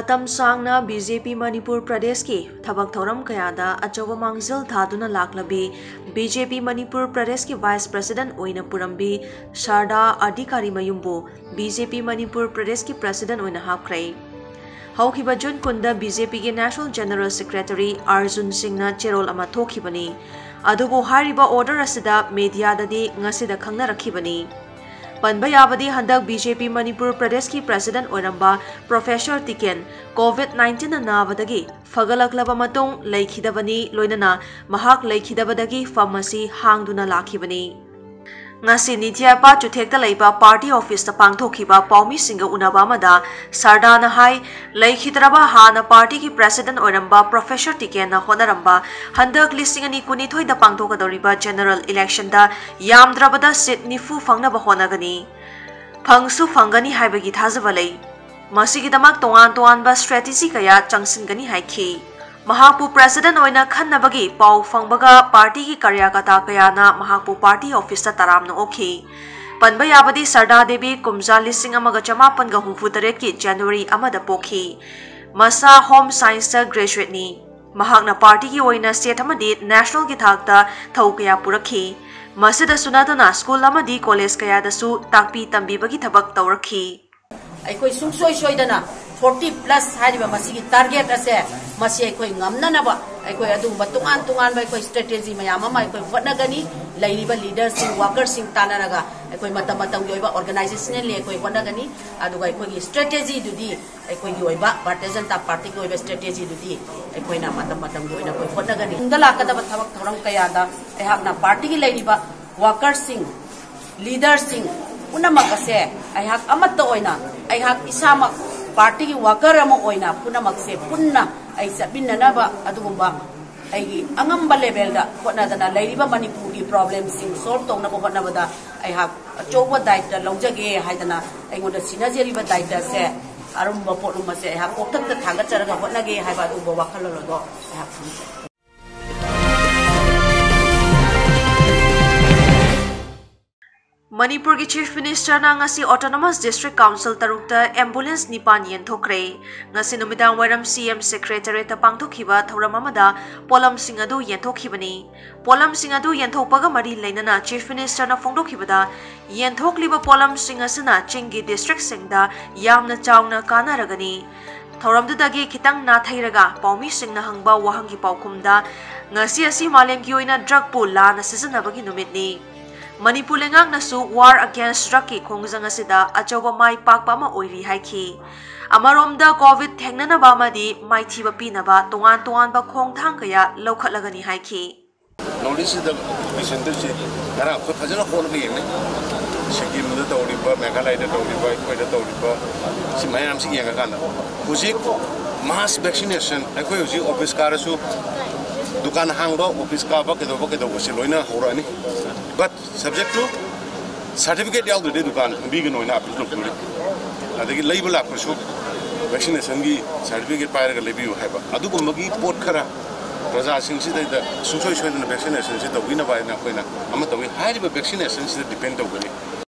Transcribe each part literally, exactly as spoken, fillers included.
ꯃꯇꯝ ꯁꯥꯡꯅ B J P Manipur ꯄ꯭ꯔꯗꯦꯁꯀꯤ ꯊꯕꯛ ꯊꯧꯔꯝ ꯀꯌꯥꯗ ꯑꯆꯧꯕ ꯃꯥꯡꯖꯤꯜ ꯊꯥꯗꯨꯅ ꯂꯥꯛꯂꯕꯤ, ꯕꯤ ꯖꯦ ꯄꯤ ꯃꯅꯤꯄꯨꯔ ꯄ꯭ꯔꯗꯦꯁꯀꯤ ꯚꯥꯏꯁ ꯄ꯭ꯔꯁꯤꯗꯦꯟꯠ ꯑꯣꯏꯅ ꯄꯨꯔꯝꯕꯤ ꯁꯥꯔꯗꯥ ꯑꯙꯤꯀꯥꯔꯤ ꯃꯌꯨꯝꯕꯨ ꯕꯤ ꯖꯦ ꯄꯤ ꯃꯅꯤꯄꯨꯔ ꯄ꯭ꯔꯗꯦꯁꯀꯤ ꯄ꯭ꯔꯁꯤꯗꯦꯟꯠ ꯑꯣꯏꯅ ꯍꯥꯞꯈ꯭ꯔꯦ꯫ ꯍꯧꯈꯤꯕ ꯖꯨꯟ ꯀꯨꯟꯗ ꯕꯤ ꯖꯦ ꯄꯤꯒꯤ ꯅꯦꯁꯅꯦꯜ ꯖꯦꯅꯔꯦꯜ ꯁꯦꯀ꯭ꯔꯦꯇꯔꯤ ꯑꯥꯔꯖꯨꯟ ꯁꯤꯡꯅ ꯆꯦꯔꯣꯜ ꯑꯃ ꯊꯣꯛꯈꯤꯕꯅꯤ꯫ ꯑꯗꯨꯕꯨ ꯍꯥꯏꯔꯤꯕ ꯑꯣꯔꯗꯔ ꯑꯁꯤꯗ ꯃꯦꯗꯤꯌꯥꯗꯗꯤ ꯉꯁꯤꯗ ꯈꯪꯅꯔꯛꯈꯤꯕꯅꯤ꯫ ꯄꯟꯕ ꯌꯥꯕꯗꯤ ꯍꯟꯗꯛ ꯕꯤ ꯖꯦ ꯄꯤ ꯃꯅꯤꯄꯨꯔ ꯄ꯭ꯔꯗꯦꯁꯀꯤ ꯄ꯭ꯔꯁꯤꯗꯦꯟꯠ ꯑꯣꯏꯔꯝꯕ ꯄ꯭ꯔꯣꯐꯦꯁꯔ ꯇꯤꯀꯦꯟ ꯀꯣꯚꯤꯗ ꯅꯥꯏꯟꯇꯤꯟꯅ ꯅꯥꯕꯗꯒꯤ ꯐꯒꯠꯂꯛꯂꯕ ꯃꯇꯨꯡ ꯂꯩꯈꯤꯗꯕꯅꯤ, ꯂꯣꯏꯅꯅ ꯃꯍꯥꯛ ꯂꯩꯈꯤꯗꯕꯗꯒꯤ ꯐꯝ ꯑꯁꯤ ꯍꯥꯡꯗꯨꯅ ꯂꯥꯛꯈꯤꯕꯅꯤ꯫ ꯉꯁꯤ ꯅꯤꯊꯤꯌꯥꯄꯥ ꯆꯨꯊꯦꯛꯇ ꯂꯩꯕ ꯄꯥꯔꯇꯤ ꯑꯣꯐꯤꯁꯇ ꯄꯥꯡꯊꯣꯛꯈꯤꯕ ꯄꯥꯎꯃꯤꯁꯤꯡꯒ ꯎꯅꯕ ꯑꯃꯗ ꯁꯥꯔꯗꯥꯅ ꯍꯥꯏ, ꯂꯩꯈꯤꯗ꯭ꯔꯕ ꯍꯥꯟꯅ ꯄꯥꯔꯇꯤꯒꯤ ꯄ꯭ꯔꯁꯤꯗꯦꯟꯠ ꯑꯣꯏꯔꯝꯕ ꯄ꯭ꯔꯣꯐꯦꯁꯔ ꯇꯤꯀꯦꯟꯅ ꯍꯣꯠꯅꯔꯝꯕ ꯍꯟꯗꯛ ꯂꯤꯁꯤꯡ ꯑꯅꯤ ꯀꯨꯟꯅꯤꯊꯣꯏꯗ ꯄꯥꯡꯊꯣꯛꯀꯗꯧꯔꯤꯕ ꯖꯦꯅꯔꯦꯜ ꯏꯂꯦꯛꯁꯟꯗ ꯌꯥꯝꯗ꯭ꯔꯕꯗ ꯁꯤꯠ ꯅꯤꯐꯨ ꯐꯪꯅꯕ ꯍꯣꯠꯅꯒꯅꯤ꯫ ꯐꯪꯁꯨ ꯐꯪꯒꯅꯤ ꯍꯥꯏꯕꯒꯤ ꯊꯥꯖꯕ ꯂꯩ꯫ ꯃꯁꯤꯒꯤꯗꯃꯛ ꯇꯣꯉꯥꯟ ꯇꯣꯉꯥꯟꯕ ꯁ꯭ꯇ꯭ꯔꯦꯇꯦꯖꯤ ꯀꯌꯥ ꯆꯪꯁꯤꯟꯒꯅꯤ ꯍꯥꯏꯈꯤ꯫ ꯃꯍꯥꯛꯄꯨ ꯄ꯭ꯔꯁꯤꯗꯦꯟꯠ ꯑꯣꯏꯅ ꯈꯟꯅꯕꯒꯤ ꯄꯥꯎ ꯐꯪꯕꯒ ꯄꯥꯔꯇꯤꯒꯤ ꯀꯥꯔꯌꯀꯔꯇꯥ ꯀꯌꯥꯅ ꯃꯍꯥꯛꯄꯨ ꯄꯥꯔꯇꯤ ꯑꯣꯐꯤꯁꯇ ꯇꯔꯥꯝꯅ ꯑꯣꯛꯈꯤ꯫ ꯄꯟꯕ ꯌꯥꯕꯗꯤ ꯁꯔꯗꯥ ꯗꯦꯕꯤ ꯀꯨꯝꯖꯥ ꯂꯤꯁꯤꯡ ꯑꯃꯒ ꯆꯃꯥꯄꯟꯒ ꯍꯨꯝꯐꯨ ꯇꯔꯦꯠꯀꯤ ꯖꯅꯋꯥꯔꯤ ꯑꯃꯗ ꯄꯣꯛꯈꯤ꯫ ꯃꯁꯥ ꯍꯣꯝ ꯁꯥꯏꯟꯁꯇ ꯒ꯭ꯔꯦꯖꯨꯋꯦꯠꯅꯤ꯫ ꯃꯍꯥꯛꯅ ꯄꯥꯔꯇꯤꯒꯤ ꯑꯣꯏꯅ ꯁ꯭ꯇꯦꯠ ꯑꯃꯗꯤ ꯅꯦꯁꯅꯦꯜꯒꯤ ꯊꯥꯛꯇ ꯊꯧ ꯀꯌꯥ ꯄꯨꯔꯛꯈꯤ꯫ ꯃꯁꯤꯗꯁꯨ ꯅꯠꯇꯅ ꯁ꯭ꯀꯨꯜ ꯑꯃꯗꯤ ꯀꯣꯂꯦꯖ ꯀꯌꯥꯗꯁꯨ ꯇꯥꯛꯄꯤ ꯇꯝꯕꯤꯕꯒꯤ ꯊꯕꯛ ꯇꯧꯔꯛꯈꯤ꯫ ꯑꯩꯈꯣꯏ ꯁꯨꯡꯁꯣꯏ ꯁꯣꯏꯗꯅ ꯐꯣꯔꯇꯤ ꯄ꯭ꯂꯁ ꯍꯥꯏꯔꯤꯕ ꯃꯁꯤꯒꯤ ꯇꯥꯔꯒꯦꯠ ꯑꯁꯦ, ꯃꯁꯤ ꯑꯩꯈꯣꯏ ꯉꯝꯅꯅꯕ ꯑꯩꯈꯣꯏ ꯑꯗꯨꯒꯨꯝꯕ ꯇꯣꯉꯥꯟ ꯇꯣꯉꯥꯟꯕ ꯑꯩꯈꯣꯏ ꯁ꯭ꯇ꯭ꯔꯦꯇꯦꯖꯤ ꯃꯌꯥꯝ ꯑꯃ ꯑꯩꯈꯣꯏ ꯍꯣꯠꯅꯒꯅꯤ꯫ ꯂꯩꯔꯤꯕ ꯂꯤꯗꯔꯁꯤꯡ, ꯋꯥꯀꯔꯁꯤꯡ ꯇꯥꯟꯅꯔꯒ ꯑꯩꯈꯣꯏ ꯃꯇꯝ ꯃꯇꯝꯒꯤ ꯑꯣꯏꯕ ꯑꯣꯔꯒꯅꯥꯏꯖꯦꯁꯅꯦꯜꯂꯤ ꯑꯩꯈꯣꯏ ꯍꯣꯠꯅꯒꯅꯤ꯫ ꯑꯗꯨꯒ ꯑꯩꯈꯣꯏꯒꯤ ꯁ꯭ꯇ꯭ꯔꯦꯇꯦꯖꯤꯗꯨꯗꯤ, ꯑꯩꯈꯣꯏꯒꯤ ꯑꯣꯏꯕ ꯚꯥꯔꯇꯤꯌ ꯖꯅꯇꯥ ꯄꯥꯔꯇꯤꯒꯤ ꯑꯣꯏꯕ ꯁ꯭ꯇ꯭ꯔꯦꯇꯦꯖꯤꯗꯨꯗꯤ ꯑꯩꯈꯣꯏꯅ ꯃꯇꯝ ꯃꯇꯝꯒꯤ ꯑꯣꯏꯅ ꯑꯩꯈꯣꯏ ꯍꯣꯠꯅꯒꯅꯤ꯫ ꯇꯨꯡꯗ ꯂꯥꯛꯀꯗꯕ ꯊꯕꯛ ꯊꯧꯔꯝ ꯀꯌꯥꯗ ꯑꯩꯍꯥꯛꯅ ꯄꯥꯔꯇꯤꯒꯤ ꯂꯩꯔꯤꯕ ꯋꯥꯀꯔꯁꯤꯡ, ꯂꯤꯗꯔꯁꯤꯡ ꯄꯨꯝꯅꯃꯛ ꯑꯁꯦ ꯑꯩꯍꯥꯛ ꯑꯃꯠꯇ ꯑꯣꯏꯅ, ꯑꯩꯍꯥꯛ ꯏꯁꯥꯃꯛ ꯄꯥꯔꯇꯤꯒꯤ ꯋꯥꯀꯔ ꯑꯃ ꯑꯣꯏꯅ ꯄꯨꯝꯅꯃꯛꯁꯦ ꯄꯨꯟꯅ ꯑꯩ ꯆꯠꯃꯤꯟꯅꯅꯕ, ꯑꯗꯨꯒꯨꯝꯕ ꯑꯩꯒꯤ ꯑꯉꯝꯕ ꯂꯦꯚꯦꯜꯗ ꯍꯣꯠꯅꯗꯅ ꯂꯩꯔꯤꯕ ꯃꯅꯤꯄꯨꯔꯒꯤ ꯄ꯭ꯔꯣꯕ꯭ꯂꯦꯝꯁꯤꯡ ꯁꯣꯜꯕ ꯇꯧꯅꯕ ꯍꯣꯠꯅꯕꯗ ꯑꯩꯍꯥꯛ ꯑꯆꯧꯕ ꯗꯥꯌꯤꯠꯇ ꯂꯧꯖꯒꯦ ꯍꯥꯏꯗꯅ ꯑꯩꯉꯣꯟꯗ ꯁꯤꯟꯅꯖꯔꯤꯕ ꯗꯥꯌꯤꯠꯇ ꯑꯁꯦ ꯑꯔꯨꯝꯕ ꯄꯣꯠꯂꯨꯝ ꯑꯁꯦ ꯑꯩꯍꯥꯛ ꯀꯣꯛꯊꯛꯇ ꯊꯥꯡꯒꯠꯆꯔꯒ ꯍꯣꯠꯅꯒꯦ ꯍꯥꯏꯕ ꯑꯗꯨꯒꯨꯝꯕ ꯋꯥꯈꯜꯂꯣꯟ ꯑꯗꯣ ꯑꯩꯍꯥꯛ ꯊꯝꯖꯩ꯫ ꯃꯅꯤꯄꯨꯔꯒꯤ Chief Ministerꯅ ꯉꯁꯤ Autonomous District Council ꯇꯔꯨꯛꯇ ambulance ꯅꯤꯄꯥꯟ ꯌꯦꯟꯊꯣꯛꯈ꯭ꯔꯦ꯫ ꯉꯁꯤ ꯅꯨꯃꯤꯗꯥꯡ ꯋꯥꯏꯔꯝ C M Secretariatꯇ ꯄꯥꯡꯊꯣꯛꯈꯤꯕ ꯊꯧꯔꯝ ꯑꯃꯗ ꯄꯣꯠꯂꯝꯁꯤꯡ ꯑꯗꯨ ꯌꯦꯟꯊꯣꯛꯈꯤꯕꯅꯤ꯫ ꯄꯣꯠꯂꯝꯁꯤꯡ ꯑꯗꯨ ꯌꯦꯟꯊꯣꯛꯄꯒ ꯃꯔꯤ ꯂꯩꯅꯅ Chief Ministerꯅ ꯐꯣꯡꯗꯣꯛꯈꯤꯕꯗ, ꯌꯦꯟꯊꯣꯛꯂꯤꯕ ꯄꯣꯠꯂꯝꯁꯤꯡ ꯑꯁꯤꯅ ꯆꯤꯡꯒꯤ districtꯁꯤꯡꯗ ꯌꯥꯝꯅ ꯆꯥꯎꯅ ꯀꯥꯟꯅꯔꯒꯅꯤ꯫ ꯊꯧꯔꯝꯗꯨꯗꯒꯤ ꯈꯤꯇꯪ ꯅꯥꯊꯩꯔꯒ ꯄꯥꯎꯃꯤꯁꯤꯡꯅ ꯍꯪꯕ ꯋꯥꯍꯪꯒꯤ ꯄꯥꯎꯈꯨꯝꯗ, ꯉꯁꯤ ꯑꯁꯤ ꯃꯥꯂꯦꯝꯒꯤ ꯑꯣꯏꯅ drugꯄꯨ ꯂꯥꯟꯅ ꯁꯤꯖꯤꯟꯅꯕꯒꯤ ꯅꯨꯃꯤꯠꯅꯤ꯫ ꯃꯅꯤꯄꯨꯔ ꯂꯩꯉꯥꯛꯅꯁꯨ war against drugꯀꯤ ꯈꯣꯡꯖꯪ ꯑꯁꯤꯗ ꯑꯆꯧꯕ ꯃꯥꯏ ꯄꯥꯛꯄ ꯑꯃ ꯑꯣꯏꯔꯤ ꯍꯥꯏꯈꯤ꯫ ꯑꯃꯔꯣꯝꯗ, COVID ꯊꯦꯡꯅꯅꯕ ꯑꯃꯗꯤ ꯃꯥꯏꯊꯤꯕ ꯄꯤꯅꯕ ꯇꯣꯉꯥꯟ ꯇꯣꯉꯥꯟꯕ ꯈꯣꯡꯊꯥꯡ ꯀꯌꯥ ꯂꯧꯈꯠꯂꯒꯅꯤ ꯍꯥꯏꯈꯤ꯫ North Eastꯁꯤꯗ ꯄꯦꯁꯦꯟꯇꯔꯁꯤ ꯉꯔꯥꯡ ꯑꯩꯈꯣꯏ ꯐꯖꯅ ꯍꯣꯠꯂꯒ ꯌꯦꯡꯅꯩ꯫ ꯁꯤꯛꯀꯤꯝꯗ ꯇꯧꯔꯤꯕ, ꯃꯦꯘꯥꯂꯌꯗ ꯇꯧꯔꯤꯕ, ꯑꯩꯈꯣꯏꯗ ꯇꯧꯔꯤꯕ, ꯁꯤ ꯃꯌꯥꯝꯁꯤ ꯌꯦꯡꯉꯀꯥꯟꯗ ꯍꯧꯖꯤꯛ mass vaccination, ꯑꯩꯈꯣꯏ ꯍꯧꯖꯤꯛ office ꯀꯥꯔꯁꯨ, ꯗꯨꯀꯥꯟ ꯍꯥꯡꯕ, office ꯀꯥꯕ, ꯀꯩꯗꯧꯕ, ꯀꯩꯗꯧꯕꯁꯤ ꯂꯣꯏꯅ ꯍꯧꯔꯛꯑꯅꯤ꯫ But subject to certificate ꯌꯥꯎꯗ꯭ꯔꯗꯤ ꯗꯨꯀꯥꯟ ꯐꯝꯕꯤꯒꯅꯣ ꯍꯥꯏꯅ appeal ꯇꯧꯗꯣꯔꯤ꯫ ꯑꯗꯒꯤ ꯂꯩꯕ ꯂꯥꯛꯄꯁꯨ vaccinationꯒꯤ certificate ꯄꯥꯏꯔꯒ ꯂꯩꯕꯤꯌꯨ ꯍꯥꯏꯕ, ꯑꯗꯨꯒꯨꯝꯕꯒꯤ ꯄꯣꯠ ꯈꯔ ꯄ꯭ꯔꯖꯥꯁꯤꯡꯁꯤꯗꯩꯗ ꯁꯨꯡꯁꯣꯏ ꯁꯣꯏꯗꯅ vaccinationꯁꯤ ꯇꯧꯕꯤꯅꯕ ꯍꯥꯏꯅ ꯑꯩꯈꯣꯏꯅ ꯑꯃ ꯇꯧꯏ꯫ ꯍꯥꯏꯔꯤꯕ vaccinationꯁꯤꯗ depend ꯇꯧꯒꯅꯤ꯫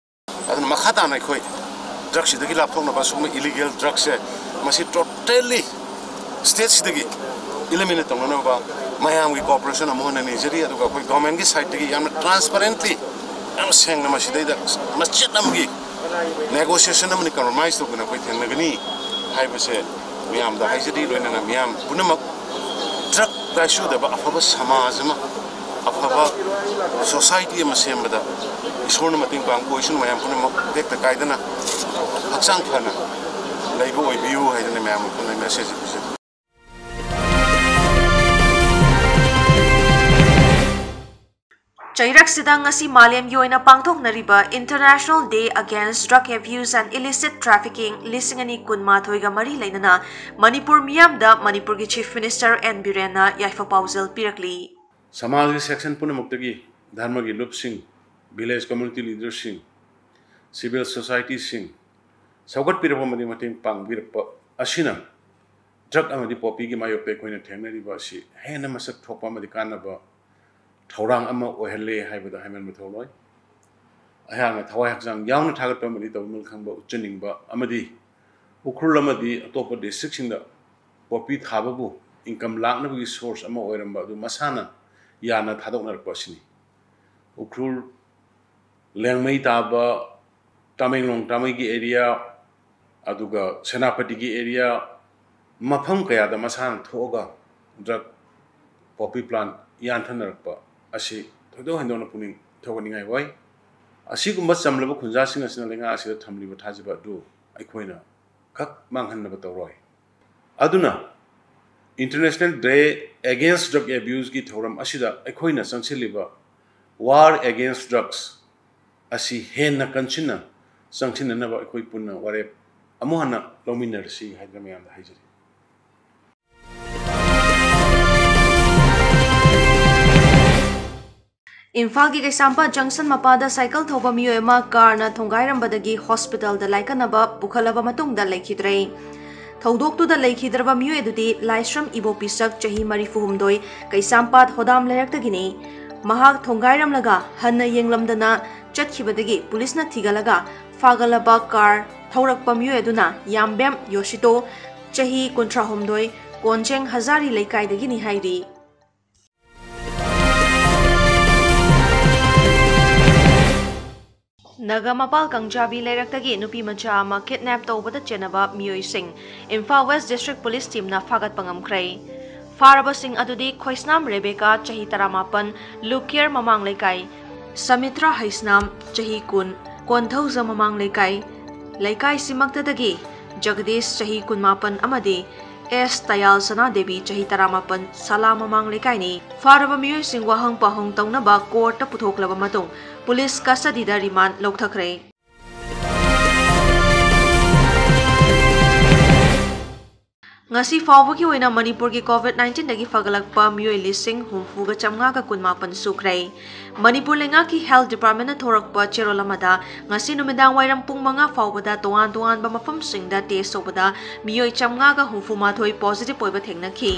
ꯑꯗꯨꯅ ꯃꯈꯥ ꯇꯥꯅ ꯑꯩꯈꯣꯏ drugꯁꯤꯗꯒꯤ ꯂꯥꯞꯊꯣꯛꯅꯕ, ꯁꯨꯝꯕ illegal drugꯁꯦ ꯃꯁꯤ totally stateꯁꯤꯗꯒꯤ eliminate ꯇꯧꯅꯅꯕ ꯃꯌꯥꯝꯒꯤ cooperation ꯑꯃꯨꯛ ꯍꯟꯅ ꯅꯤꯖꯔꯤ꯫ ꯑꯗꯨꯒ ꯑꯩꯈꯣꯏ governmentꯀꯤ sideꯇꯒꯤ ꯌꯥꯝꯅ transparently, ꯌꯥꯝ ꯁꯦꯡꯅ ꯃꯁꯤꯗꯩꯗ ꯃꯆꯦꯠ ꯑꯃꯒꯤ negotiation ꯑꯃꯅꯤ, compromise ꯇꯧꯗꯅ ꯑꯩꯈꯣꯏ ꯊꯦꯡꯅꯒꯅꯤ ꯍꯥꯏꯕꯁꯦ ꯃꯌꯥꯝꯗ ꯍꯥꯏꯖꯔꯤ꯫ ꯂꯣꯏꯅꯅ ꯃꯤꯌꯥꯝ ꯄꯨꯝꯅꯃꯛ drug ꯂꯥꯏꯆꯨꯗꯕ ꯑꯐꯕ ꯁꯃꯥꯖ ꯑꯃ, ꯑꯐꯕ society ꯑꯃ ꯁꯦꯝꯕꯗ ꯏꯁꯣꯔꯅ ꯃꯇꯦꯡ ꯄꯥꯡꯕ ꯑꯣꯏꯁꯅꯨ꯫ ꯃꯌꯥꯝ ꯄꯨꯝꯅꯃꯛ ꯇꯦꯛꯇ ꯀꯥꯏꯗꯅ ꯍꯛꯆꯥꯡ ꯐꯅ ꯂꯩꯕ ꯑꯣꯏꯕꯤꯌꯨ ꯍꯥꯏꯗꯅ ꯃꯌꯥꯝ ꯄꯨꯝꯅꯃꯛ message ꯄꯤꯖꯔꯤ꯫ ꯆꯩꯔꯛꯁꯤꯗ ꯉꯁꯤ ꯃꯥꯂꯦꯝꯒꯤ ꯑꯣꯏꯅ ꯄꯥꯡꯊꯣꯛꯅꯔꯤꯕ International Day Against Drug Abuse and Illicit Trafficking ꯂꯤꯁꯤꯡ ꯑꯅꯤ ꯀꯨꯟꯃꯥꯊꯣꯏꯒ ꯃꯔꯤ ꯂꯩꯅꯅ ꯃꯅꯤꯄꯨꯔ ꯃꯤꯌꯥꯝꯗ ꯃꯅꯤꯄꯨꯔꯒꯤ Chief Minister N ꯕꯤꯔꯦꯟꯅ ꯌꯥꯏꯐ ꯄꯥꯎꯖꯦꯜ ꯄꯤꯔꯛꯂꯤ꯫ ꯁꯃꯥꯖꯒꯤ section ꯄꯨꯝꯅꯃꯛꯇꯒꯤ, ꯙꯔꯃꯒꯤ ꯂꯨꯞꯁꯤꯡ, village community leaderꯁꯤꯡ, civil societyꯁꯤꯡ ꯁꯧꯒꯠꯄꯤꯔꯛꯄ ꯑꯃꯗꯤ ꯃꯇꯦꯡ ꯄꯥꯡꯕꯤꯔꯛꯄ ꯑꯁꯤꯅ drug ꯑꯃꯗꯤ poppyꯒꯤ ꯃꯥꯌꯣꯛꯇ ꯑꯩꯈꯣꯏꯅ ꯊꯦꯡꯅꯔꯤꯕ ꯑꯁꯤ ꯍꯦꯟꯅ ꯃꯁꯛ ꯊꯣꯛꯄ ꯑꯃꯗꯤ ꯀꯥꯟꯅꯕ ꯊꯧꯔꯥꯡ ꯑꯃ ꯑꯣꯏꯍꯜꯂꯦ ꯍꯥꯏꯕꯗ ꯍꯥꯏꯃꯟꯕ ꯊꯣꯛꯂꯣꯏ꯫ ꯑꯩꯍꯥꯛꯅ ꯊꯋꯥꯏ ꯍꯛꯆꯥꯡ ꯌꯥꯎꯅ ꯊꯥꯒꯠꯄ ꯑꯃꯗꯤ ꯇꯧꯕꯤꯃꯜ ꯈꯪꯕ ꯎꯠꯆꯅꯤꯡꯕ ꯑꯃꯗꯤ ꯎꯈ꯭ꯔꯨꯜ ꯑꯃꯗꯤ ꯑꯇꯣꯞꯄ districtꯁꯤꯡꯗ ꯄꯣꯄꯤ ꯊꯥꯕꯕꯨ income ꯂꯥꯛꯅꯕꯒꯤ source ꯑꯃ ꯑꯣꯏꯔꯝꯕ ꯑꯗꯨ ꯃꯁꯥꯅ ꯌꯥꯅ ꯊꯥꯗꯣꯛꯅꯔꯛꯄ ꯑꯁꯤꯅꯤ꯫ ꯎꯈ꯭ꯔꯨꯜ, ꯂꯦꯡꯃꯩ ꯇꯥꯕ, ꯇꯃꯦꯡꯂꯣꯡ ꯇꯥꯃꯩꯒꯤ area, ꯑꯗꯨꯒ ꯁꯦꯅꯥꯄꯇꯤꯒꯤ area, ꯃꯐꯝ ꯀꯌꯥꯗ ꯃꯁꯥꯅ ꯊꯣꯛꯑꯒ drug poppy plant ꯌꯥꯟꯊꯅꯔꯛꯄ ꯑꯁꯤ ꯊꯣꯏꯗꯣꯛ ꯍꯦꯟꯗꯣꯛꯅ ꯄꯨꯛꯅꯤꯡ ꯊꯧꯒꯠꯅꯤꯡꯉꯥꯏ ꯑꯣꯏ꯫ ꯑꯁꯤꯒꯨꯝꯕ ꯆꯝꯂꯕ ꯈꯨꯟꯖꯥꯁꯤꯡ ꯑꯁꯤꯅ ꯂꯩꯉꯥꯛ ꯑꯁꯤꯗ ꯊꯝꯂꯤꯕ ꯊꯥꯖꯕ ꯑꯗꯨ ꯑꯩꯈꯣꯏꯅ ꯈꯛ ꯃꯥꯡꯍꯟꯅꯕ ꯇꯧꯔꯣꯏ꯫ ꯑꯗꯨꯅ International Day Against Drug Abuseꯀꯤ ꯊꯧꯔꯝ ꯑꯁꯤꯗ ꯑꯩꯈꯣꯏꯅ ꯆꯪꯁꯤꯜꯂꯤꯕ War Against Drugs ꯑꯁꯤ ꯍꯦꯟꯅ ꯀꯟꯁꯤꯟꯅ ꯆꯪꯁꯤꯟꯅꯅꯕ ꯑꯩꯈꯣꯏ ꯄꯨꯟꯅ ꯋꯥꯔꯦꯞ ꯑꯃꯨꯛ ꯍꯟꯅ ꯂꯧꯃꯤꯟꯅꯔꯁꯤ ꯍꯥꯏꯗꯅ ꯃꯌꯥꯝꯗ ꯍꯥꯏꯖꯔꯤ꯫ ꯏꯝꯐꯥꯜꯒꯤ ꯀꯩꯁꯥꯝꯄꯥꯠ junction ꯃꯄꯥꯗ cycle ꯊꯧꯕ ꯃꯤꯑꯣꯏ ꯑꯃ carꯅ ꯊꯣꯡꯒꯥꯏꯔꯝꯕꯗꯒꯤ hospitalꯗ ꯂꯥꯏꯀꯠꯅꯕ ꯄꯨꯈꯠꯂꯕ ꯃꯇꯨꯡꯗ ꯂꯩꯈꯤꯗ꯭ꯔꯦ꯫ ꯊꯧꯗꯣꯛꯇꯨꯗ ꯂꯩꯈꯤꯗ꯭ꯔꯕ ꯃꯤꯑꯣꯏ ꯑꯗꯨꯗꯤ ꯂꯥꯏꯁ꯭ꯔꯝ ꯏꯕꯣꯄꯤꯁꯛ, ꯆꯍꯤ ꯃꯔꯤꯐꯨ ꯍꯨꯝꯗꯣꯏ, ꯀꯩꯁꯥꯝꯄꯥꯠ ꯍꯣꯗꯥꯝ ꯂꯩꯔꯛꯇꯒꯤꯅꯤ꯫ ꯃꯍꯥꯛ ꯊꯣꯡꯒꯥꯏꯔꯝꯂꯒ ꯍꯟꯅ ꯌꯦꯡꯂꯝꯗꯅ ꯆꯠꯈꯤꯕꯗꯒꯤ ꯄꯨꯂꯤꯁꯅ ꯊꯤꯒꯠꯂꯒ ꯐꯥꯒꯠꯂꯕ car ꯊꯧꯔꯛꯄ ꯃꯤꯑꯣꯏ ꯑꯗꯨꯅ ꯌꯥꯝꯕꯦꯝ ꯌꯣꯁꯤꯇꯣ, ꯆꯍꯤ ꯀꯨꯟꯊ꯭ꯔꯥꯍꯨꯝꯗꯣꯏ, ꯀꯣꯟꯖꯦꯡ ꯍꯖꯥꯔꯤ ꯂꯩꯀꯥꯏꯗꯒꯤꯅꯤ ꯍꯥꯏꯔꯤ꯫ ꯅꯒꯥ ꯃꯄꯥꯜ ꯀꯥꯡꯖꯥꯕꯤ ꯂꯩꯔꯛꯇꯒꯤ ꯅꯨꯄꯤ ꯃꯆꯥ ꯑꯃ kidnap ꯇꯧꯕꯗ ꯆꯦꯟꯅꯕ ꯃꯤꯑꯣꯏꯁꯤꯡ ꯏꯝꯐꯥꯜ West District Police teamꯅ ꯐꯥꯒꯠꯄ ꯉꯝꯈ꯭ꯔꯦ꯫ ꯐꯥꯔꯕꯁꯤꯡ ꯑꯗꯨꯗꯤ ꯈꯣꯏꯁꯅꯥꯝ ꯔꯦꯕꯦꯀꯥ, ꯆꯍꯤ ꯇꯔꯥꯃꯥꯄꯟ, ꯂꯨꯀꯤꯌꯔ ꯃꯃꯥꯡ ꯂꯩꯀꯥꯏ, ꯁꯃꯤꯇ꯭ꯔꯥ ꯍꯩꯁꯅꯥꯝ, ꯆꯍꯤ ꯀꯨꯟ, ꯀꯣꯟꯊꯧꯖ ꯃꯃꯥꯡ ꯂꯩꯀꯥꯏ, ꯂꯩꯀꯥꯏꯁꯤꯃꯛꯇꯗꯒꯤ ꯖꯒꯗꯤꯁ, ꯆꯍꯤ ꯀꯨꯟꯃꯥꯄꯟ, ꯑꯃꯗꯤ ꯑꯦꯁ ꯇꯌꯥꯜ ꯁꯅꯥꯗꯦꯕꯤ, ꯆꯍꯤ ꯇꯔꯥꯃꯥꯄꯟ, ꯁꯂꯥ ꯃꯃꯥꯡ ꯂꯩꯀꯥꯏꯅꯤ꯫ ꯐꯥꯔꯕ ꯃꯤꯑꯣꯏꯁꯤꯡ ꯋꯥꯍꯪ ꯄꯥꯎꯍꯪ ꯇꯧꯅꯕ courtꯇ ꯄꯨꯊꯣꯛꯂꯕ ꯃꯇꯨꯡ ꯄꯨꯂꯤꯁ custodyꯗ remand ꯂꯧꯊꯈ꯭ꯔꯦ꯫ ꯉꯁꯤ ꯐꯥꯎꯕꯒꯤ ꯑꯣꯏꯅ ꯃꯅꯤꯄꯨꯔꯒꯤ COVID nineteenꯗꯒꯤ ꯐꯒꯠꯂꯛꯄ ꯃꯤꯑꯣꯏ ꯂꯤꯁꯤꯡ ꯍꯨꯝꯐꯨꯒ ꯆꯥꯝꯃꯉꯥꯒ ꯀꯨꯟꯃꯥꯄꯟ ꯁꯨꯈ꯭ꯔꯦ꯫ ꯃꯅꯤꯄꯨꯔ ꯂꯩꯉꯥꯛꯀꯤ Health Departmentꯅ ꯊꯣꯔꯛꯄ ꯆꯦꯔꯣꯜ ꯑꯃꯗ ꯉꯁꯤ ꯅꯨꯃꯤꯗꯥꯡ ꯋꯥꯏꯔꯝ ꯄꯨꯡ ꯃꯉꯥ ꯐꯥꯎꯕꯗ ꯇꯣꯉꯥꯟ ꯇꯣꯉꯥꯟꯕ ꯃꯐꯝꯁꯤꯡꯗ test ꯇꯧꯕꯗ ꯃꯤꯑꯣꯏ ꯆꯥꯝꯃꯉꯥꯒ ꯍꯨꯝꯐꯨ ꯃꯥꯊꯣꯏ positive ꯑꯣꯏꯕ ꯊꯦꯡꯅꯈꯤ꯫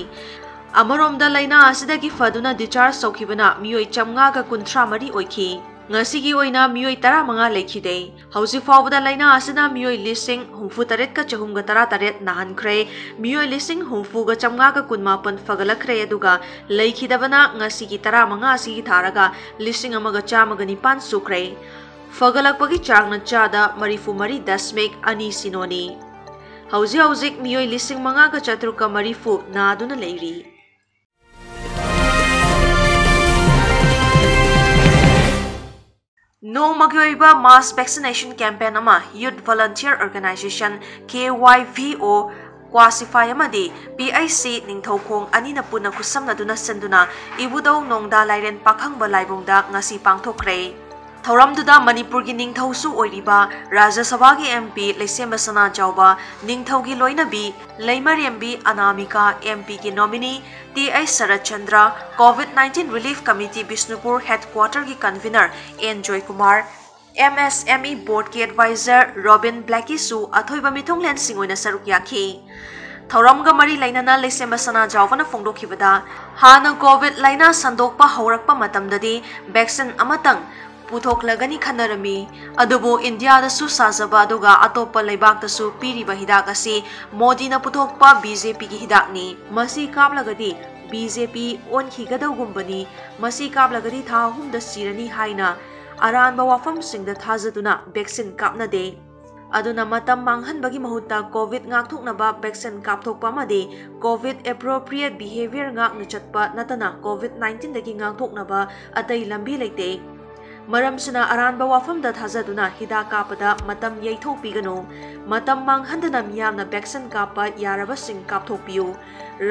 ꯑꯃꯔꯣꯝꯗ ꯂꯩꯅꯥ ꯑꯁꯤꯗꯒꯤ ꯐꯗꯨꯅ discharge ꯇꯧꯈꯤꯕꯅ ꯃꯤꯑꯣꯏ ꯆꯥꯝꯃꯉꯥꯒ ꯀꯨꯟꯊ꯭ꯔꯥ ꯃꯔꯤ ꯑꯣꯏꯈꯤ꯫ ꯉꯁꯤꯒꯤ ꯑꯣꯏꯅ ꯃꯤꯑꯣꯏ ꯇꯔꯥꯃꯉꯥ ꯂꯩꯈꯤꯗꯦ꯫ ꯍꯧꯖꯤꯛ ꯐꯥꯎꯕꯗ ꯂꯥꯏꯅꯥ ꯑꯁꯤꯅ ꯃꯤꯑꯣꯏ ꯂꯤꯁꯤꯡ ꯍꯨꯝꯐꯨ ꯇꯔꯦꯠꯀ ꯆꯍꯨꯝꯒ ꯇꯔꯥ ꯇꯔꯦꯠ ꯅꯥꯍꯟꯈ꯭ꯔꯦ꯫ ꯃꯤꯑꯣꯏ ꯂꯤꯁꯤꯡ ꯍꯨꯝꯐꯨꯒ ꯆꯥꯝꯃꯉꯥꯒ ꯀꯨꯟꯃꯥꯄꯟ ꯐꯒꯠꯂꯛꯈ꯭ꯔꯦ, ꯑꯗꯨꯒ ꯂꯩꯈꯤꯗꯕꯅ ꯉꯁꯤꯒꯤ ꯇꯔꯥꯃꯉꯥ ꯑꯁꯤꯒꯤ ꯊꯥꯔꯒ ꯂꯤꯁꯤꯡ ꯑꯃꯒ ꯆꯥꯝꯃꯒ ꯅꯤꯄꯥꯟ ꯁꯨꯈ꯭ꯔꯦ꯫ ꯐꯒꯠꯂꯛꯄꯒꯤ ꯆꯥꯡꯅ ꯆꯥꯗ ꯃꯔꯤꯐꯨ ꯃꯔꯤ ꯗꯁꯃꯤꯛ ꯑꯅꯤ ꯁꯤꯅꯣꯅꯤ꯫ ꯍꯧꯖꯤꯛ ꯍꯧꯖꯤꯛ ꯃꯤꯑꯣꯏ ꯂꯤꯁꯤꯡ ꯃꯉꯥꯒ ꯆꯥꯇ꯭ꯔꯨꯛꯀ ꯃꯔꯤꯐꯨ ꯅꯥꯗꯨꯅ ꯂꯩꯔꯤ꯫ ꯅꯣꯡꯃꯒꯤ ꯑꯣꯏꯕ mass vaccination campaign ꯑꯃ Youth Volunteer Organization, K Y V O, Kwasiphai ꯑꯃꯗꯤ P I C ꯅꯤꯡꯊꯧꯈꯣꯡ ꯑꯅꯤꯅ ꯄꯨꯟꯅ ꯈꯨꯠꯁꯝꯅꯗꯨꯅ ꯁꯤꯟꯗꯨꯅ ꯏꯕꯨꯙꯧ ꯅꯣꯡꯗꯥ ꯂꯥꯏꯔꯦꯟ ꯄꯥꯈꯪꯕ ꯂꯥꯏꯕꯨꯡꯗ ꯉꯁꯤ ꯄꯥꯡꯊꯣꯛꯈ꯭ꯔꯦ꯫ ꯊꯧꯔꯝꯗꯨꯗ ꯃꯅꯤꯄꯨꯔꯒꯤ ꯅꯤꯡꯊꯧꯁꯨ ꯑꯣꯏꯔꯤꯕ ꯔꯥꯖ꯭ꯌ ꯁꯚꯥꯒꯤ M P ꯂꯩꯁꯦꯝꯕ ꯁꯅꯥꯖꯥꯎꯕ, ꯅꯤꯡꯊꯧꯒꯤ ꯂꯣꯏꯅꯕꯤ ꯂꯩꯃꯔꯦꯝꯕꯤ ꯑꯅꯥꯃꯤꯀꯥ, M P ꯒꯤ nominee T I Saratchandra, COVID nineteen Relief Committee Bishnupur headquarter ꯒꯤ convener N Joykumar, M S M E board ꯀꯤ advisor ꯔꯣꯕꯤꯟ ꯕ꯭ꯂꯦꯛꯀꯤꯁꯨ ꯑꯊꯣꯏꯕ ꯃꯤꯊꯨꯡꯂꯦꯟꯁꯤꯡ ꯑꯣꯏꯅ ꯁꯔꯨꯛ ꯌꯥꯈꯤ꯫ ꯊꯧꯔꯝꯒ ꯃꯔꯤ ꯂꯩꯅꯅ ꯂꯩꯁꯦꯝꯕ ꯁꯅꯥꯖꯥꯎꯕꯅ ꯐꯣꯡꯗꯣꯛꯈꯤꯕꯗ, ꯍꯥꯟꯅ COVID ꯂꯥꯏꯅꯥ ꯁꯟꯗꯣꯛꯄ ꯍꯧꯔꯛꯄ ꯃꯇꯝꯗꯗꯤ vaccine ꯑꯃꯇꯪ ꯄꯨꯊꯣꯛꯂꯒꯅꯤ ꯈꯟꯅꯔꯝꯃꯤ꯫ ꯑꯗꯨꯕꯨ ꯏꯟꯗꯤꯌꯥꯗꯁꯨ ꯁꯥꯖꯕ ꯑꯗꯨꯒ ꯑꯇꯣꯞꯄ ꯂꯩꯕꯥꯛꯇꯁꯨ ꯄꯤꯔꯤꯕ ꯍꯤꯗꯥꯛ ꯑꯁꯤ ꯃꯣꯗꯤꯅ ꯄꯨꯊꯣꯛꯄ B J P ꯒꯤ ꯍꯤꯗꯥꯛꯅꯤ꯫ ꯃꯁꯤ ꯀꯥꯞꯂꯒꯗꯤ B J P ꯑꯣꯟꯈꯤꯒꯗꯧꯒꯨꯝꯕꯅꯤ꯫ ꯃꯁꯤ ꯀꯥꯞꯂꯒꯗꯤ ꯊꯥ ꯑꯍꯨꯝꯗ ꯁꯤꯔꯅꯤ ꯍꯥꯏꯅ ꯑꯔꯥꯟꯕ ꯋꯥꯐꯝꯁꯤꯡꯗ ꯊꯥꯖꯗꯨꯅ vaccine ꯀꯥꯞꯅꯗꯦ꯫ ꯑꯗꯨꯅ ꯃꯇꯝ ꯃꯥꯡꯍꯟꯕꯒꯤ ꯃꯍꯨꯠꯇ COVID ꯉꯥꯛꯊꯣꯛꯅꯕ vaccine ꯀꯥꯞꯊꯣꯛꯄ ꯑꯃꯗꯤ COVID appropriate behavior ꯉꯥꯛꯅ ꯆꯠꯄ ꯅꯠꯇꯅ COVID nineteen ꯗꯒꯤ ꯉꯥꯛꯊꯣꯛꯅꯕ ꯑꯇꯩ ꯂꯝꯕꯤ ꯂꯩꯇꯦ꯫ ꯃꯔꯝꯁꯤꯅ ꯑꯔꯥꯟꯕ ꯋꯥꯐꯝꯗ ꯊꯥꯖꯗꯨꯅ ꯍꯤꯗꯥꯛ ꯀꯥꯞꯄꯗ ꯃꯇꯝ ꯌꯩꯊꯣꯛꯄꯤꯒꯅꯨ꯫ ꯃꯇꯝ ꯃꯥꯡꯍꯟꯗꯅ ꯃꯤꯌꯥꯝꯅ vaccine ꯀꯥꯞꯄ ꯌꯥꯔꯕꯁꯤꯡ ꯀꯥꯞꯊꯣꯛꯄꯤꯌꯨ꯫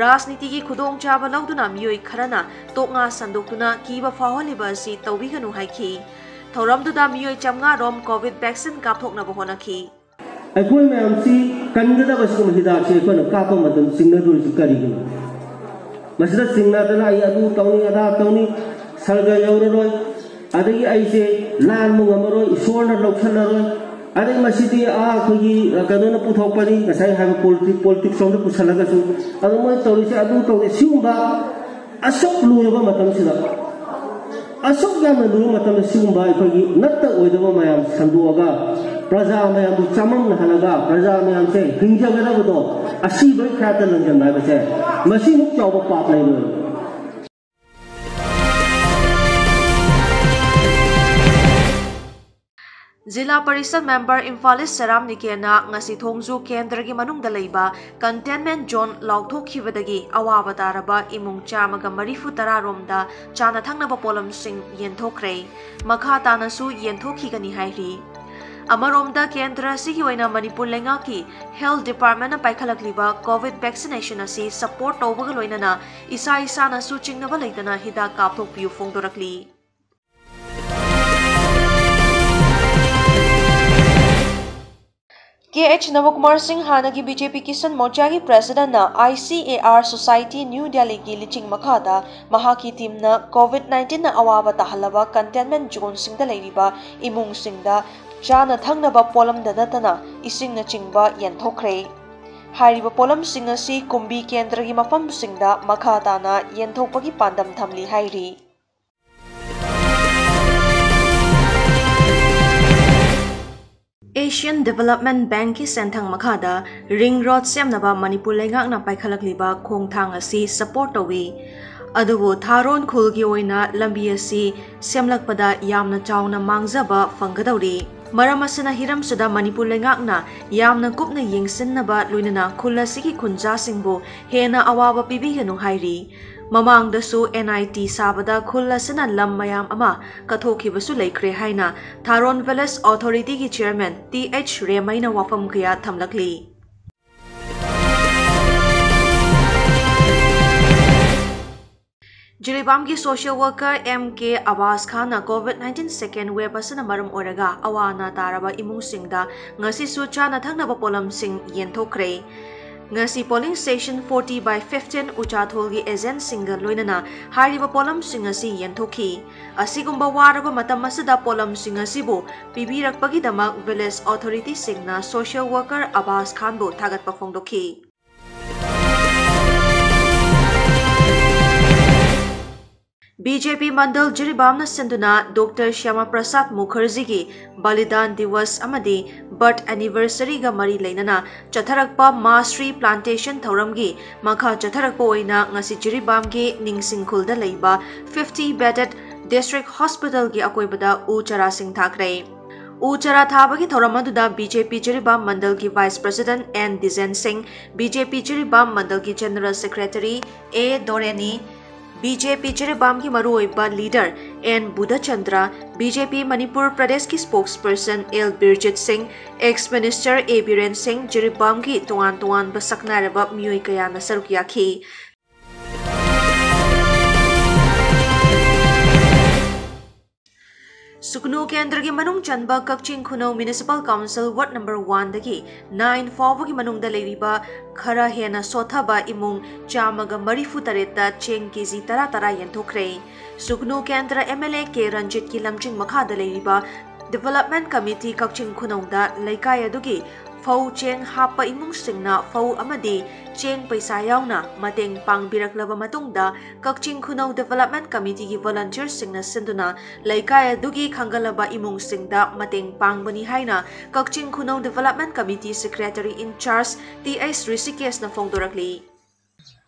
ꯔꯥꯖꯅꯤꯇꯤꯒꯤ ꯈꯨꯗꯣꯡꯆꯥꯕ ꯂꯧꯗꯨꯅ ꯃꯤꯑꯣꯏ ꯈꯔꯅ ꯇꯣꯛꯉꯥ ꯁꯟꯗꯣꯛꯇꯨꯅ ꯀꯤꯕ ꯐꯥꯎꯍꯜꯂꯤꯕ ꯑꯁꯤ ꯇꯧꯕꯤꯒꯅꯨ ꯍꯥꯏꯈꯤ꯫ ꯊꯧꯔꯝꯗꯨꯗ ꯃꯤꯑꯣꯏ ꯆꯥꯝꯃꯉꯥ ꯔꯣꯝ COVID vaccine ꯀꯥꯞꯊꯣꯛꯅꯕ ꯍꯣꯠꯅꯈꯤ꯫ ꯑꯩꯈꯣꯏ ꯃꯌꯥꯝꯁꯤ ꯀꯟꯒꯗꯕ ꯁꯤꯒꯨꯝꯕ ꯍꯤꯗꯥꯛꯁꯤ ꯑꯩꯈꯣꯏꯅ ꯀꯥꯞꯄ ꯃꯇꯝ ꯆꯤꯡꯅꯗꯣꯔꯤꯁꯤ ꯀꯔꯤꯒꯤꯅꯣ? ꯃꯁꯤꯗ ꯆꯤꯡꯅꯗꯅ ꯑꯩ ꯑꯗꯨ ꯇꯧꯅꯤ, ꯑꯗꯥ ꯇꯧꯅꯤ, ꯁꯔꯒ ꯌꯧꯔꯔꯣꯏ, ꯑꯗꯒꯤ ꯑꯩꯁꯦ ꯂꯥꯟꯕ ꯉꯝꯃꯔꯣꯏ, ꯏꯁꯣꯔꯅ ꯂꯧꯁꯜꯂꯔꯣꯏ, ꯑꯗꯩ ꯃꯁꯤꯗꯤ ꯑꯥ ꯑꯩꯈꯣꯏꯒꯤ ꯀꯩꯅꯣꯅ ꯄꯨꯊꯣꯛꯄꯅꯤ, ꯉꯁꯥꯏ ꯍꯥꯏꯕ ꯄꯣꯂꯤꯇꯤꯛ, ꯄꯣꯂꯤꯇꯤꯛꯁ ꯂꯣꯝꯗ ꯄꯨꯁꯜꯂꯒꯁꯨ, ꯑꯗꯨ ꯃꯣꯏ ꯇꯧꯔꯤꯁꯦ ꯑꯗꯨ ꯇꯧꯔꯤ, ꯁꯤꯒꯨꯝꯕ ꯑꯁꯨꯛ ꯂꯨꯔꯕ ꯃꯇꯝꯁꯤꯗ ꯑꯁꯨꯛ ꯌꯥꯝꯅ ꯂꯨꯕ ꯃꯇꯝꯗ ꯁꯤꯒꯨꯝꯕ ꯑꯩꯈꯣꯏꯒꯤ ꯅꯠꯇ ꯑꯣꯏꯗꯕ ꯃꯌꯥꯝ ꯁꯟꯗꯣꯛꯑꯒ ꯄ꯭ꯔꯖꯥ ꯃꯌꯥꯝꯕꯨ ꯆꯃꯝꯅꯍꯜꯂꯒ ꯄ꯭ꯔꯖꯥ ꯃꯌꯥꯝꯁꯦ ꯍꯤꯡꯖꯒꯗꯕꯗꯣ ꯑꯁꯤꯕꯒꯤ ꯈꯔꯇ ꯂꯪꯁꯤꯟꯕ ꯍꯥꯏꯕꯁꯦ ꯃꯁꯤꯃꯨꯛ ꯆꯥꯎꯕ ꯄꯥꯞ ꯂꯩꯔꯣꯏ꯫ ꯖꯤꯂꯥ ꯄꯔꯤꯁꯠ ꯃꯦꯝꯕꯔ ꯏꯝꯐꯥꯂꯤꯁ ꯁꯦꯔꯥꯝ ꯅꯤꯀꯦꯟꯅ ꯉꯁꯤ ꯊꯣꯡꯖꯨ ꯀꯦꯟꯗ꯭ꯔꯒꯤ ꯃꯅꯨꯡꯗ ꯂꯩꯕ ꯀꯟꯇꯦꯟꯃꯦꯟ ꯖꯣꯟ ꯂꯥꯎꯊꯣꯛꯈꯤꯕꯗꯒꯤ ꯑꯋꯥꯕ ꯇꯥꯔꯕ ꯏꯃꯨꯡ ꯆꯥꯝꯃꯒ ꯃꯔꯤꯐꯨ ꯇꯔꯥ ꯔꯣꯝꯗ ꯆꯥꯅ ꯊꯛꯅꯕ ꯄꯣꯠꯂꯝꯁꯤꯡ ꯌꯦꯟꯊꯣꯛꯈ꯭ꯔꯦ꯫ ꯃꯈꯥ ꯇꯥꯅꯁꯨ ꯌꯦꯟꯊꯣꯛꯈꯤꯒꯅꯤ ꯍꯥꯏꯔꯤ꯫ ꯑꯃꯔꯣꯝꯗ ꯀꯦꯟꯗ꯭ꯔ ꯑꯁꯤꯒꯤ ꯑꯣꯏꯅ ꯃꯅꯤꯄꯨꯔ ꯂꯩꯉꯥꯛꯀꯤ ꯍꯦꯜꯊ ꯗꯤꯄꯥꯔꯠꯃꯦꯟꯅ ꯄꯥꯏꯈꯠꯂꯛꯂꯤꯕ ꯀꯣꯚꯤꯗ ꯚꯦꯛꯁꯤꯅꯦꯁꯟ ꯑꯁꯤ ꯁꯄꯣꯔꯠ ꯇꯧꯕꯒ ꯂꯣꯏꯅꯅ ꯏꯁꯥ ꯏꯁꯥꯅꯁꯨ ꯆꯤꯡꯅꯕ ꯂꯩꯇꯅ ꯍꯤꯗꯥꯛ ꯀꯥꯞꯊꯣꯛꯄꯤꯌꯨ ꯐꯣꯡꯗꯣꯔꯛꯂꯤ꯫ ꯀꯦ ꯑꯩꯆ ꯅꯕꯀꯨꯃꯥꯔ ꯁꯤꯡ, ꯍꯥꯟꯅꯒꯤ B J P Kisan ꯃꯣꯔꯆꯥꯒꯤ ꯄ꯭ꯔꯦꯁꯤꯗꯦꯟꯠꯅ I C A R society new ꯗꯦꯜꯂꯤꯒꯤ ꯂꯤꯆꯤꯡ ꯃꯈꯥꯗ ꯃꯍꯥꯛꯀꯤ ꯇꯤꯝꯅ ꯀꯣꯚꯤꯗ ꯅꯥꯏꯟꯇꯤꯟꯅ ꯑꯋꯥꯕ ꯇꯥꯍꯜꯂꯕ ꯀꯟꯇꯦꯟꯃꯦꯟ ꯖꯣꯟꯁꯤꯡꯗ ꯂꯩꯔꯤꯕ ꯏꯃꯨꯡꯁꯤꯡꯗ ꯆꯥꯅ ꯊꯛꯅꯕ ꯄꯣꯠꯂꯝꯗ ꯅꯠꯇꯅ ꯏꯁꯤꯡꯅꯆꯤꯡꯕ ꯌꯦꯟꯊꯣꯛꯈ꯭ꯔꯦ꯫ ꯍꯥꯏꯔꯤꯕ ꯄꯣꯠꯂꯝꯁꯤꯡ ꯑꯁꯤ ꯀꯨꯝꯕꯤ ꯀꯦꯟꯗ꯭ꯔꯒꯤ ꯃꯐꯝꯁꯤꯡꯗ ꯃꯈꯥ ꯇꯥꯅ ꯌꯦꯟꯊꯣꯛꯄꯒꯤ ꯄꯥꯟꯗꯝ ꯊꯝꯂꯤ ꯍꯥꯏꯔꯤ꯫ ꯑꯦꯁꯤꯌꯥꯟ ꯗꯤꯚꯦꯂꯞꯃꯦꯟꯠ ꯕꯦꯡꯛꯀꯤ ꯁꯦꯟꯊꯪ ꯃꯈꯥꯗ ꯔꯤꯡ ꯔꯣꯗ ꯁꯦꯝꯅꯕ ꯃꯅꯤꯄꯨꯔ ꯂꯩꯉꯥꯛꯅ ꯄꯥꯏꯈꯠꯂꯛꯂꯤꯕ ꯈꯣꯡꯊꯥꯡ ꯑꯁꯤ ꯁꯄꯣꯔꯠ ꯇꯧꯏ꯫ ꯑꯗꯨꯕꯨ ꯊꯥꯔꯣꯟ ꯈꯨꯜꯒꯤ ꯑꯣꯏꯅ ꯂꯝꯕꯤ ꯑꯁꯤ ꯁꯦꯝꯂꯛꯄꯗ ꯌꯥꯝꯅ ꯆꯥꯎꯅ ꯃꯥꯡꯖꯕ ꯐꯪꯒꯗꯧꯔꯤ꯫ ꯃꯔꯝ ꯑꯁꯤꯅ ꯍꯤꯔꯝꯁꯤꯗ ꯃꯅꯤꯄꯨꯔ ꯂꯩꯉꯥꯛꯅ ꯌꯥꯝꯅ ꯀꯨꯞꯅ ꯌꯦꯡꯁꯤꯟꯅꯕ ꯂꯣꯏꯅꯅ ꯈꯨꯜ ꯑꯁꯤꯒꯤ ꯈꯨꯟꯖꯥꯁꯤꯡꯕꯨ ꯍꯦꯟꯅ ꯑꯋꯥꯕ ꯄꯤꯕꯤꯒꯅꯨ ꯍꯥꯏꯔꯤ꯫ ꯃꯃꯥꯡꯗꯁꯨ ꯑꯦꯟ ꯑꯥꯏ ꯇꯤ ꯁꯥꯕꯗ ꯈꯨꯜ ꯑꯁꯤꯅ ꯂꯝ ꯃꯌꯥꯝ ꯑꯃ ꯀꯠꯊꯣꯛꯈꯤꯕꯁꯨ ꯂꯩꯈ꯭ꯔꯦ ꯍꯥꯏꯅ ꯊꯥꯔꯣꯟ ꯚꯤꯂꯦꯖ ꯑꯣꯊꯣꯔꯤꯇꯤꯒꯤ ꯆꯤꯌꯔꯃꯦꯟ ꯇꯤ ꯑꯩꯆ ꯔꯦꯃꯩꯅ ꯋꯥꯐꯝ ꯀꯌꯥ ꯊꯝꯂꯛꯂꯤ꯫ ꯖꯤꯔꯤꯕꯥꯝꯒꯤ ꯁꯣꯁꯤꯌꯦꯜ ꯋꯥꯔꯀꯔ ꯑꯦꯝ ꯀꯦ ꯑꯕꯥꯁ ꯈꯥꯟꯅ ꯀꯣꯚꯤꯗ ꯅꯥꯏꯟꯇꯤꯟ ꯁꯦꯀꯦꯟ ꯋꯦꯕ ꯑꯁꯤꯅ ꯃꯔꯝ ꯑꯣꯏꯔꯒ ꯑꯋꯥ ꯑꯅꯥ ꯇꯥꯔꯕ ꯏꯃꯨꯡꯁꯤꯡꯗ ꯉꯁꯤꯁꯨ ꯆꯥꯅ ꯊꯛꯅꯕ ꯄꯣꯠꯂꯝꯁꯤꯡ ꯌꯦꯟꯊꯣꯛꯈ꯭ꯔꯦ꯫ ꯉꯁꯤ polling station forty by fifteen ꯎꯆꯥꯊꯣꯜꯒꯤ ꯑꯦꯖꯦꯟꯠꯁꯤꯡꯒ ꯂꯣꯏꯅꯅ ꯍꯥꯏꯔꯤꯕ ꯄꯣꯠꯂꯝꯁꯤꯡ ꯑꯁꯤ ꯌꯦꯟꯊꯣꯛꯈꯤ꯫ ꯑꯁꯤꯒꯨꯝꯕ ꯋꯥꯔꯕ ꯃꯇꯝ ꯑꯁꯤꯗ ꯄꯣꯠꯂꯝꯁꯤꯡ ꯑꯁꯤꯕꯨ ꯄꯤꯕꯤꯔꯛꯄꯒꯤꯗꯃꯛ ꯚꯤꯂꯦꯖ ꯑꯣꯊꯣꯔꯤꯇꯤꯁꯤꯡꯅ ꯁꯣꯁꯤꯌꯦꯜ ꯋꯥꯔꯀꯔ ꯑꯕꯥꯁ ꯈꯥꯟꯕꯨ ꯊꯥꯒꯠꯄ ꯐꯣꯡꯗꯣꯛꯈꯤ꯫ ꯕꯤ ꯖꯦ ꯄꯤ ꯃꯟꯗꯜ ꯖꯤꯔꯤꯕꯥꯝꯅ ꯁꯤꯟꯗꯨꯅ ꯗꯣꯛꯇꯔ ꯁ꯭ꯌꯥꯃꯥ ꯄ꯭ꯔꯁꯥꯗ ꯃꯨꯈꯔꯖꯤꯒꯤ ꯕꯂꯤꯗꯥꯟ ꯗꯤꯋꯁ ꯑꯃꯗꯤ ꯕꯔꯊ ꯑꯦꯅꯤꯚꯔꯁꯔꯤꯒ ꯃꯔꯤ ꯂꯩꯅꯅ ꯆꯠꯊꯔꯛꯄ ꯃꯥꯁ꯭ꯔꯤ ꯄ꯭ꯂꯥꯟꯇꯦꯁꯟ ꯊꯧꯔꯝꯒꯤ ꯃꯈꯥ ꯆꯠꯊꯔꯛꯄ ꯑꯣꯏꯅ ꯉꯁꯤ ꯖꯤꯔꯤꯕꯥꯝꯒꯤ ꯅꯤꯡꯁꯤꯡꯈꯨꯜꯗ ꯂꯩꯕ ꯐꯤꯐꯇꯤ ꯕꯦꯗꯦꯗ ꯗꯤꯁꯇ꯭ꯔꯤꯛ ꯍꯣꯁꯄꯤꯇꯥꯜꯒꯤ ꯑꯀꯣꯏꯕꯗ ꯎ ꯆꯥꯔꯥꯁꯤꯡ ꯊꯥꯈ꯭ꯔꯦ꯫ ꯎ ꯆꯥꯔꯥ ꯊꯥꯕꯒꯤ ꯊꯧꯔꯝ ꯑꯗꯨꯗ ꯕꯤ ꯖꯦ ꯄꯤ ꯖꯤꯔꯤꯕꯥꯝ ꯃꯟꯗꯜꯒꯤ vice president N Dijen Singh, B J P Jiribam ꯃꯟꯗꯜꯒꯤ general secretary A Doreni, B J P ꯖꯤꯔꯤꯕꯥꯝꯒꯤ ꯃꯔꯨꯑꯣꯏꯕ leader N Budhchandra, B J P Manipur ꯄ꯭ꯔꯗꯦꯁꯀꯤ ꯁ꯭ꯄꯣꯛꯁ ꯄꯔꯁꯟ ꯑꯦꯜ ꯕꯤꯔꯖꯤꯠ ꯁꯤꯡ, ꯑꯦꯛꯁ ꯃꯤꯅꯤꯁꯇꯔ ꯑꯦ ꯕꯤꯔꯦꯟ ꯁꯤꯡ, ꯖꯤꯔꯤꯕꯥꯝꯒꯤ ꯇꯣꯉꯥꯟ ꯇꯣꯉꯥꯟꯕ ꯁꯛꯅꯥꯏꯔꯕ ꯃꯤꯑꯣꯏ ꯀꯌꯥꯅ ꯁꯔꯨꯛ ꯌꯥꯈꯤ꯫ ꯁꯨꯒꯅꯨ ꯀꯦꯟꯗ꯭ꯔꯒꯤ ꯃꯅꯨꯡ ꯆꯟꯕ Kakching Khunou municipal council ward number ꯋꯥꯟꯗꯒꯤ ꯅꯥꯏꯟ ꯐꯥꯎꯕꯒꯤ ꯃꯅꯨꯡꯗ ꯂꯩꯔꯤꯕ ꯈꯔ ꯍꯦꯟꯅ ꯁꯣꯠꯊꯕ ꯏꯃꯨꯡ ꯆꯥꯝꯃꯒ ꯃꯔꯤꯐꯨ ꯇꯔꯦꯠꯇ ꯆꯦꯡ ꯀꯦ ꯖꯤ ꯇꯔꯥ ꯇꯔꯥ ꯌꯦꯟꯊꯣꯛꯈ꯭ꯔꯦ꯫ ꯁꯨꯒꯅꯨ ꯀꯦꯟꯗ꯭ꯔ ꯑꯦꯝ ꯑꯦꯜ ꯑꯦ ꯀꯦ ꯔꯟꯖꯤꯠꯀꯤ ꯂꯝꯖꯤꯡ ꯃꯈꯥꯗ ꯂꯩꯔꯤꯕ ꯗꯤꯕꯦꯂꯞꯃꯦꯟꯠ ꯀꯃꯤꯇꯤ ꯀꯛꯆꯤꯡ ꯈꯨꯅꯧꯗ ꯂꯩꯀꯥꯏ ꯑꯗꯨꯒꯤ ꯐꯧ ꯆꯦꯡ ꯍꯥꯞꯄ ꯏꯃꯨꯡꯁꯤꯡꯅ ꯐꯧ ꯑꯃꯗꯤ ꯆꯦꯡ ꯄꯩꯁꯥ ꯌꯥꯎꯅ ꯃꯇꯦꯡ ꯄꯥꯡꯕꯤꯔꯛꯂꯕ ꯃꯇꯨꯡꯗ, ꯀꯛꯆꯤꯡ ꯈꯨꯅꯧ ꯗꯤꯕꯦꯂꯞꯃꯦꯟꯠ ꯀꯃꯤꯇꯤꯒꯤ ꯚꯣꯂꯨꯟꯇꯤꯌꯔꯁꯤꯡꯅ ꯁꯤꯟꯗꯨꯅ ꯂꯩꯀꯥꯏ ꯑꯗꯨꯒꯤ ꯈꯪꯒꯠꯂꯕ ꯏꯃꯨꯡꯁꯤꯡꯗ ꯃꯇꯦꯡ ꯄꯥꯡꯕꯅꯤ ꯍꯥꯏꯅ Kakching Khunou development committee secretary in charge T H ꯔꯤꯁꯤꯀꯦꯁꯅ ꯐꯣꯡꯗꯣꯔꯛꯂꯤ꯫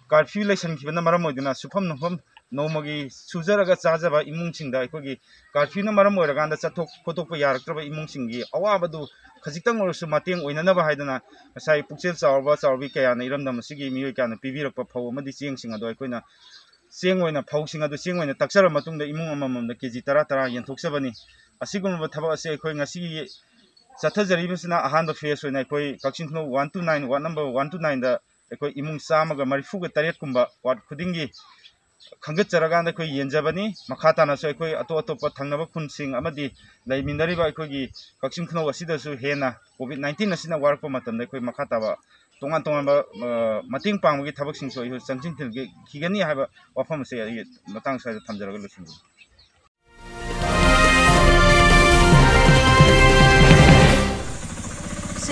ꯀꯥꯔꯐ꯭ꯌꯨ ꯂꯩꯁꯟꯈꯤꯕꯅ ꯃꯔꯝ ꯑꯣꯏꯗꯨꯅ ꯁꯨꯐꯝ ꯅꯣꯝꯐꯝ ꯅꯣꯡꯃꯒꯤ ꯁꯨꯖꯔꯒ ꯆꯥꯖꯕ ꯏꯃꯨꯡꯁꯤꯡꯗ ꯑꯩꯈꯣꯏꯒꯤ ꯀꯥꯔꯐ꯭ꯌꯨꯅ ꯃꯔꯝ ꯑꯣꯏꯔꯀꯥꯟꯗ ꯆꯠꯊꯣꯛ ꯈꯣꯠꯇꯣꯛꯄ ꯌꯥꯔꯛꯇ꯭ꯔꯕ ꯏꯃꯨꯡꯁꯤꯡꯒꯤ ꯑꯋꯥꯕꯗꯨ ꯈꯖꯤꯛꯇꯪ ꯑꯣꯏꯔꯁꯨ ꯃꯇꯦꯡ ꯑꯣꯏꯅꯅꯕ ꯍꯥꯏꯗꯅ ꯉꯁꯥꯏ ꯄꯨꯛꯆꯦꯜ ꯆꯥꯎꯔꯕ ꯆꯥꯎꯔꯕꯤ ꯀꯌꯥꯅ ꯏꯔꯝꯗꯝ ꯑꯁꯤꯒꯤ ꯃꯤꯑꯣꯏ ꯀꯌꯥꯅ ꯄꯤꯕꯤꯔꯛꯄ ꯐꯧ ꯑꯃꯗꯤ ꯆꯦꯡꯁꯤꯡ ꯑꯗꯣ ꯑꯩꯈꯣꯏꯅ ꯆꯦꯡ ꯑꯣꯏꯅ, ꯐꯧꯁꯤꯡ ꯑꯗꯨ ꯆꯦꯡ ꯑꯣꯏꯅ ꯇꯛꯆꯔꯕ ꯃꯇꯨꯡꯗ ꯏꯃꯨꯡ ꯑꯃꯃꯝꯗ ꯀꯦ ꯖꯤ ꯇꯔꯥ ꯇꯔꯥ ꯌꯦꯟꯊꯣꯛꯆꯕꯅꯤ꯫ ꯑꯁꯤꯒꯨꯝꯂꯕ ꯊꯕꯛ ꯑꯁꯤ ꯑꯩꯈꯣꯏ ꯉꯁꯤꯒꯤ ꯆꯠꯊꯖꯔꯤꯕꯁꯤꯅ ꯑꯍꯥꯟꯕ ꯐꯦꯁ ꯑꯣꯏꯅ ꯑꯩꯈꯣꯏ Kakching Khunou one two nine, ward number one two ꯅꯥꯏꯟꯗ ꯑꯩꯈꯣꯏ ꯏꯃꯨꯡ ꯆꯥꯝꯃꯒ ꯃꯔꯤꯐꯨꯒ ꯇꯔꯦꯠ ꯀꯨꯝꯕ ꯋꯥꯔꯗ ꯈꯨꯗꯤꯡꯒꯤ ꯈꯟꯒꯠꯆꯔꯀꯥꯟꯗ ꯑꯩꯈꯣꯏ ꯌꯦꯟꯖꯕꯅꯤ꯫ ꯃꯈꯥ ꯇꯥꯅꯁꯨ ꯑꯩꯈꯣꯏ ꯑꯇꯣꯞ ꯑꯇꯣꯞꯄ ꯊꯪꯅꯕ ꯈꯨꯟꯁꯤꯡ ꯑꯃꯗꯤ ꯂꯩꯃꯤꯟꯅꯔꯤꯕ ꯑꯩꯈꯣꯏꯒꯤ ꯀꯛꯆꯤꯡ ꯈꯨꯅꯧ ꯑꯁꯤꯗꯁꯨ ꯍꯦꯟꯅ ꯀꯣꯚꯤꯗ ꯅꯥꯏꯟꯇꯤꯟ ꯑꯁꯤꯅ ꯋꯥꯔꯛꯄ ꯃꯇꯝꯗ ꯑꯩꯈꯣꯏ ꯃꯈꯥ ꯇꯥꯕ ꯇꯣꯉꯥꯟ ꯇꯣꯉꯥꯟꯕ, ꯑ, ꯃꯇꯦꯡ ꯄꯥꯡꯕꯒꯤ ꯊꯕꯛꯁꯤꯡꯁꯨ ꯑꯩꯈꯣꯏ ꯆꯪꯁꯤꯟꯈꯤꯒꯅꯤ ꯍꯥꯏꯕ ꯋꯥꯐꯝ ꯑꯁꯤ ꯑꯩ ꯃꯇꯥꯡ ꯁ꯭ꯋꯥꯏꯗ ꯊꯝꯖꯔꯒ ꯂꯣꯏꯁꯤꯟꯖꯒꯦ꯫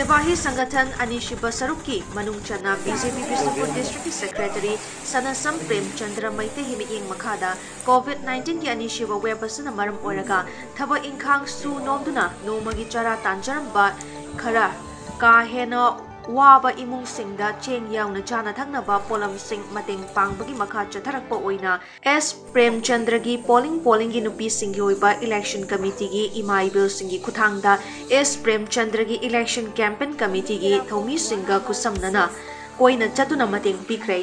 ꯁꯤꯄꯥꯍꯤ ꯁꯪꯒꯊꯟ ꯑꯅꯤꯁꯨꯕ ꯁꯔꯨꯛꯀꯤ ꯃꯅꯨꯡ ꯆꯟꯅ BJP ꯕꯤꯁꯅꯨꯄꯨꯔ ꯗꯤꯁꯇ꯭ꯔꯤꯛꯀꯤ ꯁꯦꯀ꯭ꯔꯦꯇꯔꯤ ꯁꯅꯥꯁꯝ ꯄ꯭ꯔꯦꯝꯆꯟꯗ꯭ꯔ ꯃꯩꯇꯩꯒꯤ ꯃꯤꯠꯌꯦꯡ ꯃꯈꯥꯗ COVID nineteen ꯒꯤ ꯑꯅꯤꯁꯨꯕ ꯋꯦꯕ ꯑꯁꯤꯅ ꯃꯔꯝ ꯑꯣꯏꯔꯒ ꯊꯕꯛ ꯏꯪꯈꯥꯡ ꯁꯨ ꯅꯣꯝꯗꯨꯅ ꯅꯣꯡꯃꯒꯤ ꯆꯔꯥ ꯇꯥꯟꯖꯔꯝꯕ ꯈꯔ ꯀꯥ ꯍꯦꯟꯅ ꯋꯥꯕ ꯏꯃꯨꯡꯁꯤꯡꯗ ꯆꯦꯡ ꯌꯥꯎꯅ ꯆꯥꯅ ꯊꯛꯅꯕ ꯄꯣꯠꯂꯝꯁꯤꯡ ꯃꯇꯦꯡ ꯄꯥꯡꯕꯒꯤ ꯃꯈꯥ ꯆꯠꯊꯔꯛꯄ ꯑꯣꯏꯅ ꯑꯦꯁ ꯄ꯭ꯔꯦꯝꯆꯟꯗ꯭ꯔꯒꯤ ꯄꯣꯂꯤꯡ ꯄꯣꯂꯤꯡꯒꯤ ꯅꯨꯄꯤꯁꯤꯡꯒꯤ ꯑꯣꯏꯕ ꯏꯂꯦꯛꯁꯟ ꯀꯃꯤꯇꯤꯒꯤ ꯏꯃꯥ ꯏꯕꯦꯜꯁꯤꯡꯒꯤ ꯈꯨꯠꯊꯥꯡꯗ ꯑꯦꯁ ꯄ꯭ꯔꯦꯝꯆꯟꯗ꯭ꯔꯒꯤ ꯏꯂꯦꯛꯁꯟ ꯀꯦꯝꯄꯦꯟ ꯀꯃꯤꯇꯤꯒꯤ ꯊꯧꯃꯤꯁꯤꯡꯒ ꯈꯨꯠꯁꯝꯅꯅ ꯀꯣꯏꯅ ꯆꯠꯇꯨꯅ ꯃꯇꯦꯡ ꯄꯤꯈ꯭ꯔꯦ꯫